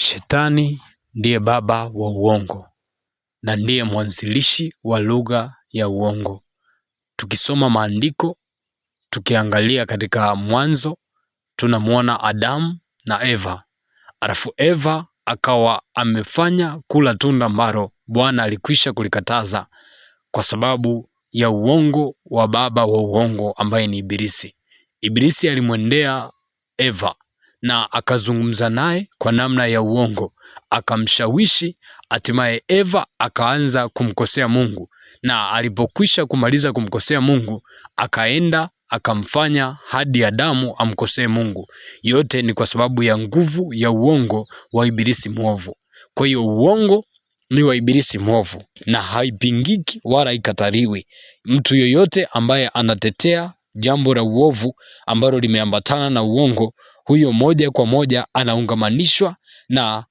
Shetani ndiye baba wa uongo na ndiye mwanzilishi wa lugha ya uongo. Tukisoma maandiko, tukiangalia katika Mwanzo, tunamwona Adamu na Eva. Alafu Eva akawa amefanya kula tunda ambalo Bwana alikwisha kulikataza kwa sababu ya uongo wa baba wa uongo ambaye ni Ibilisi. Ibilisi alimwendea Eva na akazungumza naye kwa namna ya uongo, akamshawishi. Hatimaye Eva akaanza kumkosea Mungu, na alipokwisha kumaliza kumkosea Mungu, akaenda akamfanya hadi Adamu amkosee Mungu. Yote ni kwa sababu ya nguvu ya uongo wa Ibilisi mwovu. Kwa hiyo uongo ni wa Ibilisi mwovu na haipingiki wala ikatariwi. Mtu yoyote ambaye anatetea jambo la uovu ambalo limeambatana na uongo, huyo moja kwa moja anaungamanishwa na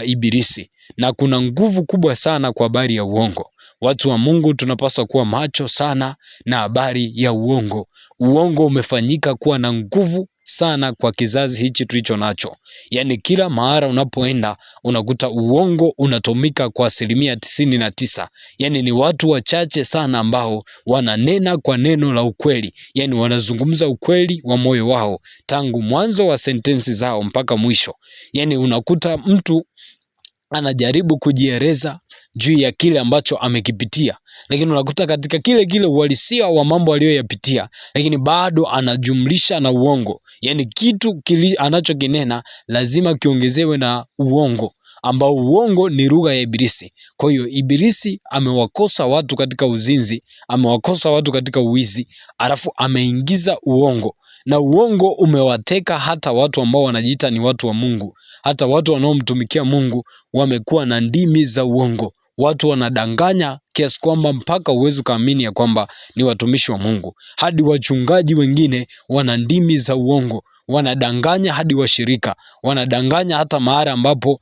Ibilisi, na kuna nguvu kubwa sana kwa habari ya uongo. Watu wa Mungu tunapaswa kuwa macho sana na habari ya uongo. Uongo umefanyika kuwa na nguvu sana kwa kizazi hichi tulicho nacho. Yaani kila mahara unapoenda unakuta uongo unatumika kwa 99%. Yaani ni watu wachache sana ambao wananena kwa neno la ukweli, yaani wanazungumza ukweli wa moyo wao tangu mwanzo wa sentensi zao mpaka mwisho. Yaani unakuta mtu anajaribu kujieleza juu ya kile ambacho amekipitia, lakini unakuta katika kile kile uhalisia wa mambo aliyoyapitia, lakini bado anajumlisha na uongo. Yaani kitu kili anachokinena lazima kiongezewe na uongo, ambao uongo ni lugha ya Ibilisi. Kwa hiyo Ibilisi amewakosa watu katika uzinzi, amewakosa watu katika uwizi, alafu ameingiza uongo na uongo umewateka hata watu ambao wanajiita ni watu wa Mungu, hata watu wanaomtumikia Mungu wamekuwa na ndimi za uongo. Watu wanadanganya kiasi kwamba mpaka uwezi ukaamini ya kwamba ni watumishi wa Mungu. Hadi wachungaji wengine wana ndimi za uongo, wanadanganya hadi washirika, wanadanganya hata mahali ambapo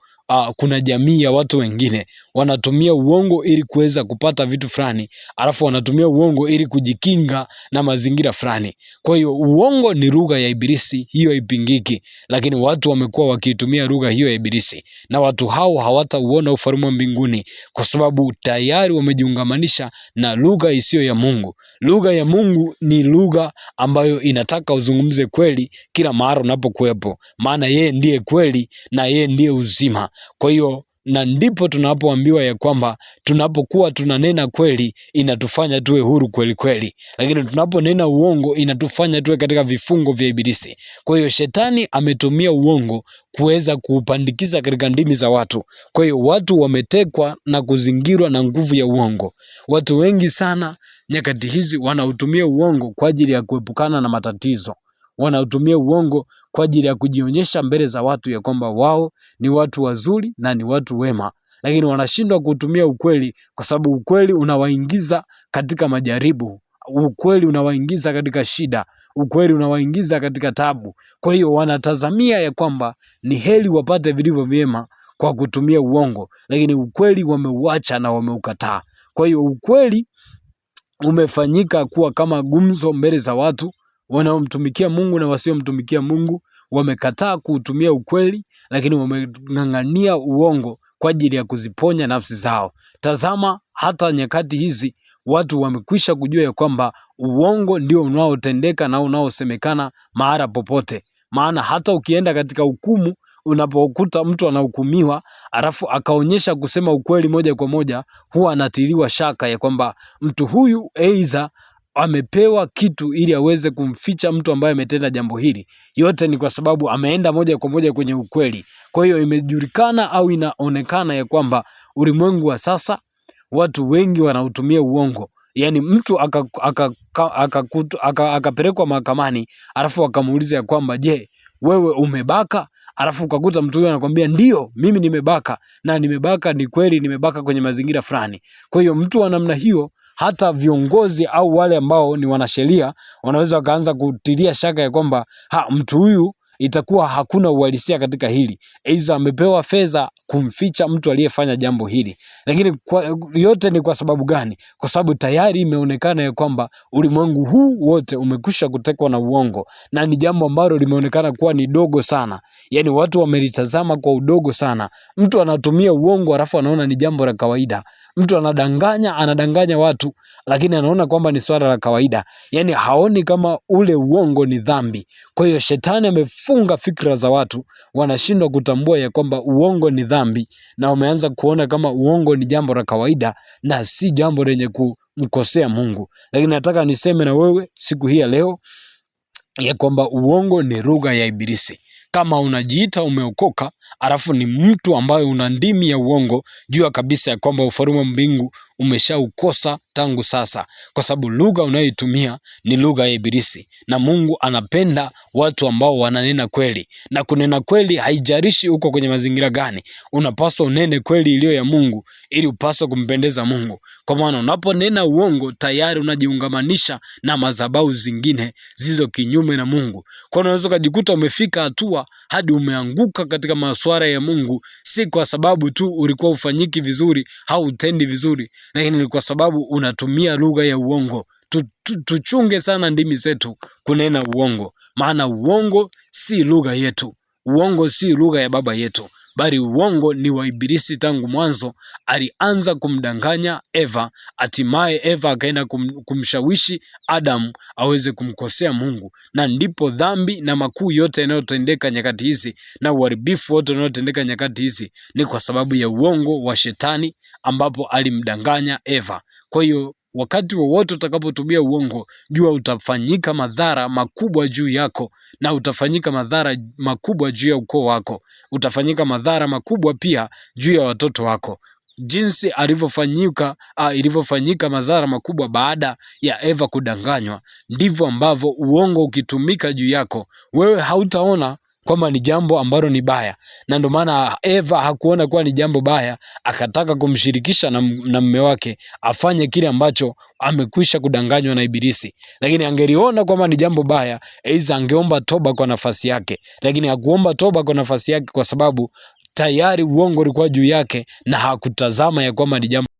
kuna jamii ya watu wengine wanatumia uongo ili kuweza kupata vitu fulani, alafu wanatumia uongo ili kujikinga na mazingira fulani. Kwa hiyo uongo ni lugha ya Ibilisi, hiyo haipingiki, lakini watu wamekuwa wakiitumia lugha hiyo ya Ibilisi, na watu hao hawatauona ufalme wa mbinguni kwa sababu tayari wamejiungamanisha na lugha isiyo ya Mungu. Lugha ya Mungu ni lugha ambayo inataka uzungumze kweli kila mara unapokuwepo, maana yeye ndiye kweli na yeye ndiye uzima. Kwa hiyo na ndipo tunapoambiwa ya kwamba tunapokuwa tunanena kweli inatufanya tuwe huru kweli kweli, lakini tunaponena uongo inatufanya tuwe katika vifungo vya Ibilisi. Kwa hiyo shetani ametumia uongo kuweza kuupandikiza katika ndimi za watu. Kwa hiyo watu wametekwa na kuzingirwa na nguvu ya uongo. Watu wengi sana nyakati hizi wanautumia uongo kwa ajili ya kuepukana na matatizo wanaotumia uongo kwa ajili ya kujionyesha mbele za watu ya kwamba wao ni watu wazuri na ni watu wema, lakini wanashindwa kutumia ukweli kwa sababu ukweli unawaingiza katika majaribu, ukweli unawaingiza katika shida, ukweli unawaingiza katika tabu. Kwa hiyo wanatazamia ya kwamba ni heri wapate vilivyo vyema kwa kutumia uongo, lakini ukweli wameuacha na wameukataa. Kwa hiyo ukweli umefanyika kuwa kama gumzo mbele za watu wanaomtumikia Mungu na wasiomtumikia Mungu. Wamekataa kuutumia ukweli, lakini wameng'ang'ania uongo kwa ajili ya kuziponya nafsi zao. Tazama, hata nyakati hizi watu wamekwisha kujua ya kwamba uongo ndio unaotendeka na unaosemekana mahala popote. Maana hata ukienda katika hukumu, unapokuta mtu anahukumiwa alafu akaonyesha kusema ukweli moja kwa moja, huwa anatiliwa shaka ya kwamba mtu huyu aidha amepewa kitu ili aweze kumficha mtu ambaye ametenda jambo hili. Yote ni kwa sababu ameenda moja kwa moja kwenye ukweli. Kwa hiyo imejulikana au inaonekana ya kwamba ulimwengu wa sasa watu wengi wanautumia uongo. Yaani mtu akapelekwa mahakamani alafu akamuuliza ya kwamba je, wewe umebaka? Alafu ukakuta mtu huyo anakwambia ndio, mimi nimebaka na nimebaka ni kweli, nimebaka kwenye mazingira fulani. Kwa hiyo mtu wa namna hiyo hata viongozi au wale ambao ni wanasheria wanaweza wakaanza kutilia shaka ya kwamba ha, mtu huyu itakuwa hakuna uhalisia katika hili, aidha amepewa fedha kumficha mtu aliyefanya jambo hili. Lakini yote ni kwa sababu gani? Kwa sababu tayari imeonekana ya kwamba ulimwengu huu wote umekwisha kutekwa na uongo, na ni jambo ambalo limeonekana kuwa ni dogo sana, yaani watu wamelitazama kwa udogo sana. Mtu anatumia uongo alafu anaona ni jambo la kawaida. Mtu anadanganya, anadanganya watu, lakini anaona kwamba ni swala la kawaida, yaani haoni kama ule uongo ni dhambi. Kwa hiyo shetani amefunga fikra za watu, wanashindwa kutambua ya kwamba uongo ni dhambi, na wameanza kuona kama uongo ni jambo la kawaida na si jambo lenye kumkosea Mungu. Lakini nataka niseme na wewe siku hii ya leo ya kwamba uongo ni lugha ya Ibilisi. Kama unajiita umeokoka alafu ni mtu ambaye una ndimi ya uongo, jua kabisa ya kwamba ufalme wa mbingu umeshaukosa tangu sasa, kwa sababu lugha unayoitumia ni lugha ya Ibilisi, na Mungu anapenda watu ambao wananena kweli. Na kunena kweli haijalishi uko kwenye mazingira gani, unapaswa unene kweli iliyo ya Mungu ili upaswe kumpendeza Mungu. Kwa maana unaponena uongo tayari unajiungamanisha na madhabahu zingine zilizo kinyume na Mungu. Kwa unaweza ukajikuta umefika hatua hadi umeanguka katika masuala ya Mungu, si kwa sababu tu ulikuwa ufanyiki vizuri au utendi vizuri, lakini ni kwa sababu unatumia lugha ya uongo. Tuchunge sana ndimi zetu kunena uongo, maana uongo si lugha yetu. Uongo si lugha ya baba yetu, bali uongo ni wa Ibilisi. Tangu mwanzo alianza kumdanganya Eva, hatimaye Eva akaenda kumshawishi Adamu aweze kumkosea Mungu, na ndipo dhambi na makuu yote yanayotendeka nyakati hizi na uharibifu wote unaotendeka nyakati hizi ni kwa sababu ya uongo wa Shetani, ambapo alimdanganya Eva. Kwa hiyo wakati wowote utakapotumia uongo, jua utafanyika madhara makubwa juu yako, na utafanyika madhara makubwa juu ya ukoo wako, utafanyika madhara makubwa pia juu ya watoto wako. Jinsi alivyofanyika ilivyofanyika madhara makubwa baada ya Eva kudanganywa, ndivyo ambavyo uongo ukitumika juu yako wewe hautaona kwamba ni jambo ambalo ni baya, na ndio maana Eva hakuona kuwa ni jambo baya, akataka kumshirikisha na mume wake afanye kile ambacho amekwisha kudanganywa na Ibilisi. Lakini angeliona kwamba ni jambo baya, aidha angeomba toba kwa nafasi yake, lakini hakuomba toba kwa nafasi yake kwa sababu tayari uongo ulikuwa juu yake na hakutazama ya kwamba ni jambo